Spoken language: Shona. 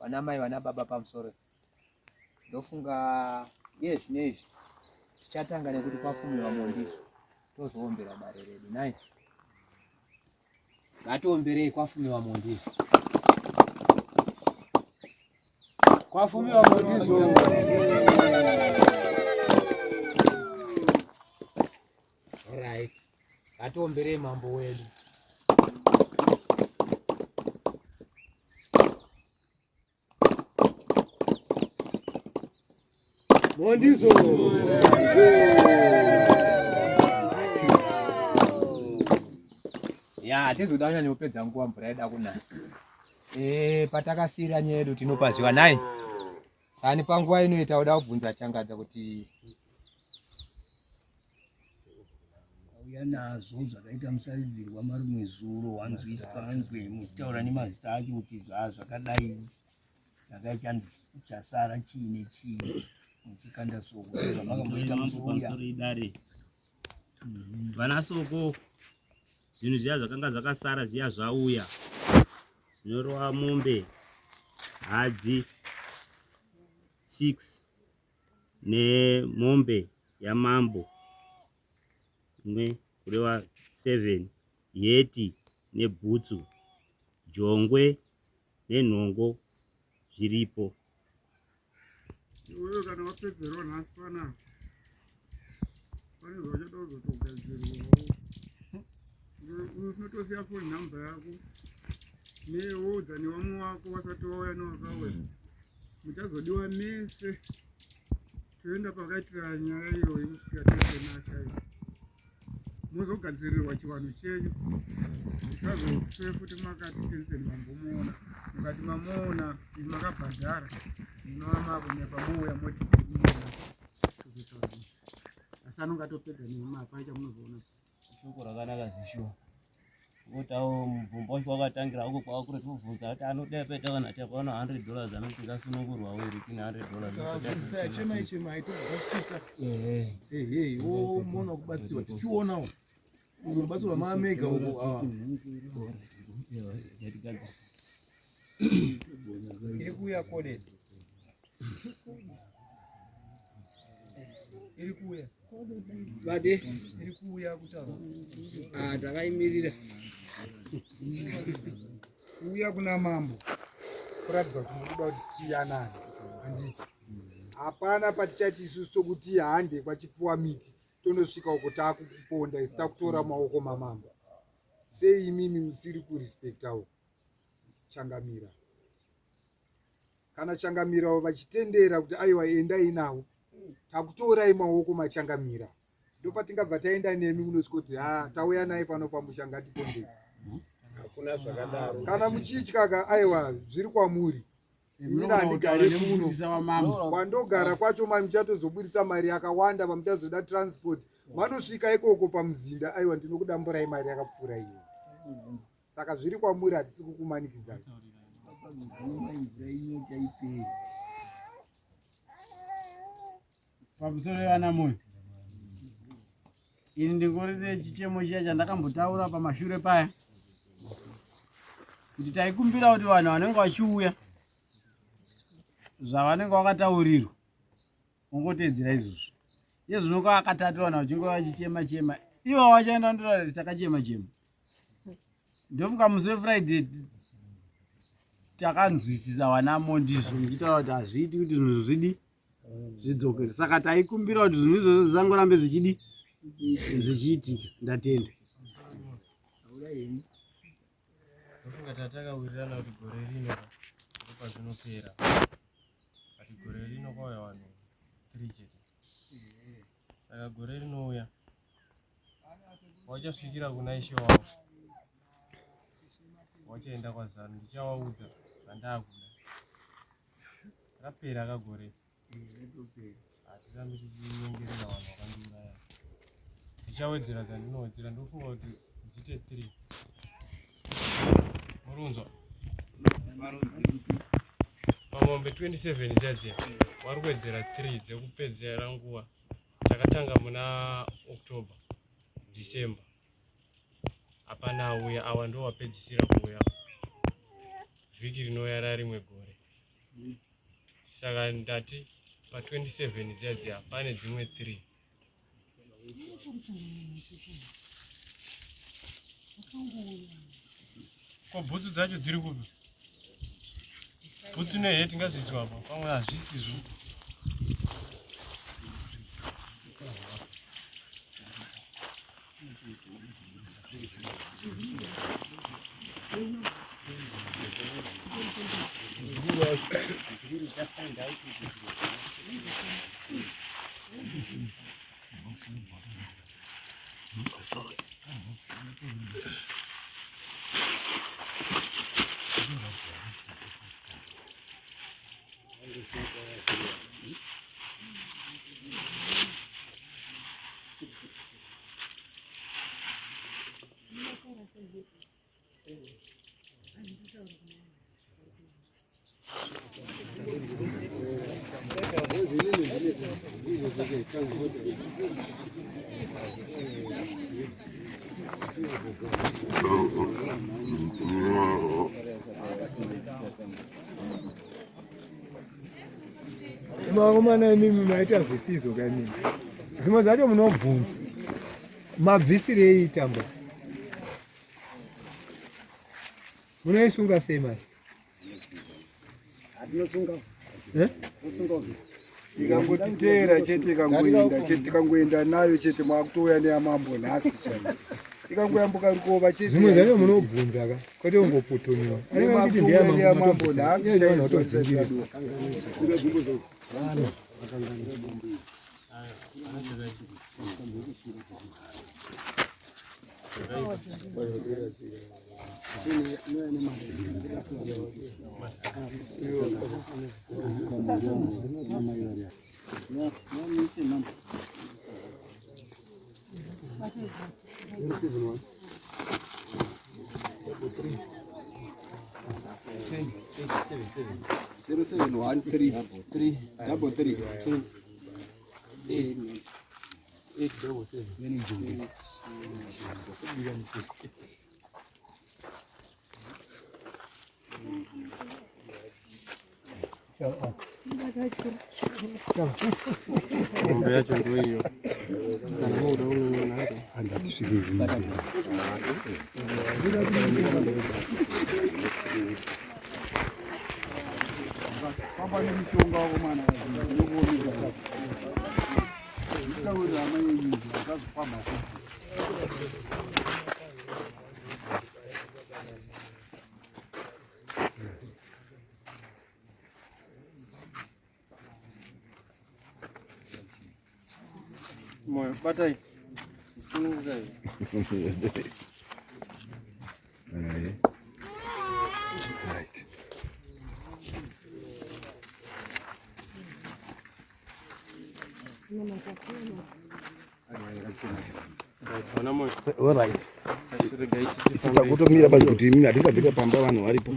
Vana mai vana baba pamusoro. Ndofunga iye zvino izvi tichatanga nekuti kwafumiwa mondiso tozoombera dare redu nhai. Ngatiomberei kwafumiwa mondiso. Kwafumiwa mondiso. Alright. Ngatiomberei mambo wedu. Mondizo. Ya, tizoda kunyanya kupedza nguva mvura ida kunaya. Eh, patakasiira nyaya yedu tinopaziva nhai. Sani panguva ino tauda kubvunza Changadza kuti auya nazvo zvakaita musaridzirwa marimwe zuro wanzwiswa anzwe muchitaura nemazita acho kuti zvaa zvakadai chakaita chasara chii nechii muchikanda soko zvamakamboita musi uya idare vana soko zvinhu zviya zvakanga zvakasara zviya zvauya zvinorova mombe hadzi 6 nemombe yamambo imwe kureva 7 yeti nebhutsu jongwe nenhongo zviripo. Iwewe kana wapedzerwa nhasi panapa pane zvauchada kuzotogadzirwawo unotosiya phone number yako newoudza nevamwe wako vasati vauya newakauya muchazodiwa mese toenda pakaitira nyaya iyoyi kusvikira tese nashaiwa mozogadzirirwa chivanhu chenyu musazofe futi makati tensen mambomuona mukati mamuona imi makabhadhara munova makunyepa mouya moti kumuona tozotaura asi anonge atopedza nemi hapana chamunozoona Shoko rakanaka zvishuwa. Ngotawo mubvumbo wacho wakatangira uko kwakure tobvunza kuti anoda peta kana takaona 100 dollars anoti ngasunungurwa weru tine 100 dollars. Chemai chemai tobvunza. Eh eh wo mona kubatsirwa tichionawo. Unobatsirwa mamega uko ah. Iri kuuya coded. Iri kuuya. Vade. Iri kuuya kutaura. Ah, takaimirira. Kuuya kuna mambo kuratidza kuti mukuda kuti tiyanane handiti hapana patichati isusu tokuti hande kwachipfuwa miti tonosvika uko takukuponda isu takutora maoko mamambo sei imimi musiri kurespectawo changamira kana changamira vachitendera kuti aiwa endai navo takutorai maoko machangamira ndopatingabva taenda nemi munosvika kuti ha tauya naye pano pamusha ngatipondei hakuna zvakadaro kana muchitya ka aiwa zviri kwamuri ini handigare kuno kwandogara kwacho mai muchatozoburitsa mari yakawanda pamuchazoda transport manosvika ikoko pamuzinda aiwa ndinokudamburai mari yakapfuura iyo saka zviri kwamuri hatisi kukumanikidzai Pamusoro yevana moyo ini ndingori nechichemo chiya chandakambotaura pamashure paya kuti taikumbira kuti vanhu vanenge vachiuya zvavanenge vakataurirwa ongotedzera izvozvo iye zvino kwaakatatu vanhu vachinge vachichema chema ivo vachaenda ndotaura kuti takachema chema ndofunga musi wefriday takanzwisisa vanamo ndizvo ndichitaura kuti hazviiti kuti zvinhu zvidi zvidzokere saka taikumbira kuti zvinhu izvozvo zvisangorambe zvichidi zvichiitika ndatenda ndofunga tatakawirirana kuti gore rino ndopazvinopera but gore rino kwauya vanhu 3 chete saka gore rinouya wachasvikira kuna ishe wavo wachaenda kwazano ndichawaudza zvandakuda rapera kagore hatirambi tichinyengerera vanhu vakandiuraya ndichawedzera dzandinowedzera ndofunga kuti dziite 3 murunzwa pamombe 27 dziya dziya wari kuwedzera 3 dzekupedzera nguva Takatanga muna October, December. Hapana auya, awa ndo wapedzisira kuuya. Vhiki rinouya rarimwe gore. Saka ndati pa 27 dziya dziya pane dzimwe 3. Ko bhutsu dzacho dziri kupi? Bhutsu neheti ngazviiswe apa, pamwe hazvisizvo. Vakomana imimi maita zvisizvo kaimimi. Zvimwe zvacho munobvunza. Mabvisirei tambo? Munoisunga sei manje? Eh? Ikangotiteera chete, ikangoenda chete, tikangoenda nayo chete, makutouya neyamambo nhasi chaiyo. Ikangoyambuka rukova chete. Zvimwe zvacho munobvunza ka, kwete kungopotonyewa. Nemakuuya neyamambo nhasi chaiyo. Mombe yacho ndoiyo. Kana muda unoiona hake. Famba nemishonga wakomana, unokuoneka. Mutaurira hama yenyu, akazofamba futi. Moyo, batai. Sunungukai. Vana Moyo. Alright. Regai Isu takutomira basi kuti imi hatingabvika pamba vanhu varipo.